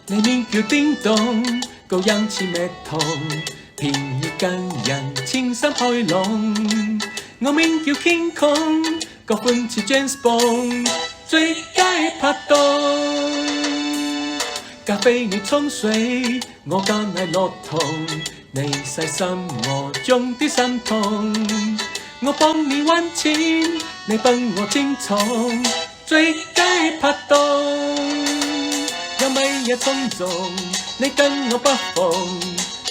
你名叫叮當，高音似蜜糖，平易近人，情深開朗。我名叫 King Kong，個款似 James Bond，最佳拍檔。咖啡你沖水，我加奶落糖，你細心我用啲心痛。我幫你揾錢，你幫我清倉，最佳拍檔。有乜嘢衝撞，你跟我不妨，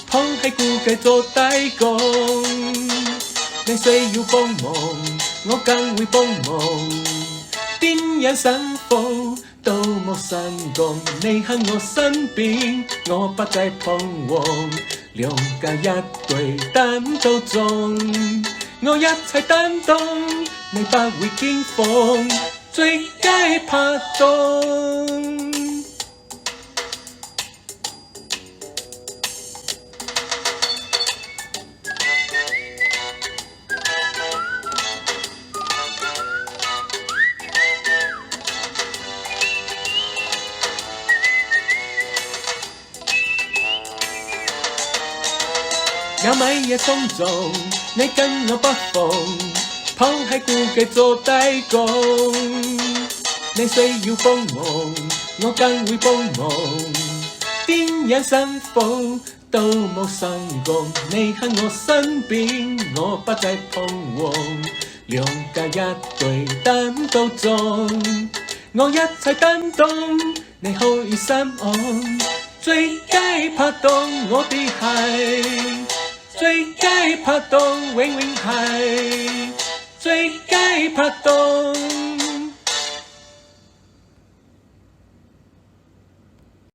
拋棄顧忌做大講。你需要幫忙，我更會幫忙。點樣辛苦都冇相干，你喺我身邊，我不再彷徨。兩家一對膽都壯，我一切擔當，你不會驚慌，最佳拍檔。有乜嘢衝撞，你跟我不妨，拋棄顧忌做大講。你需要幫忙，我更會幫忙。點樣辛苦都冇相干，你喺我身邊，我不再彷徨。兩家一對膽都壯，我一切擔當，你可以心安。最佳拍檔，我哋係最佳拍檔，永遠係最佳拍檔。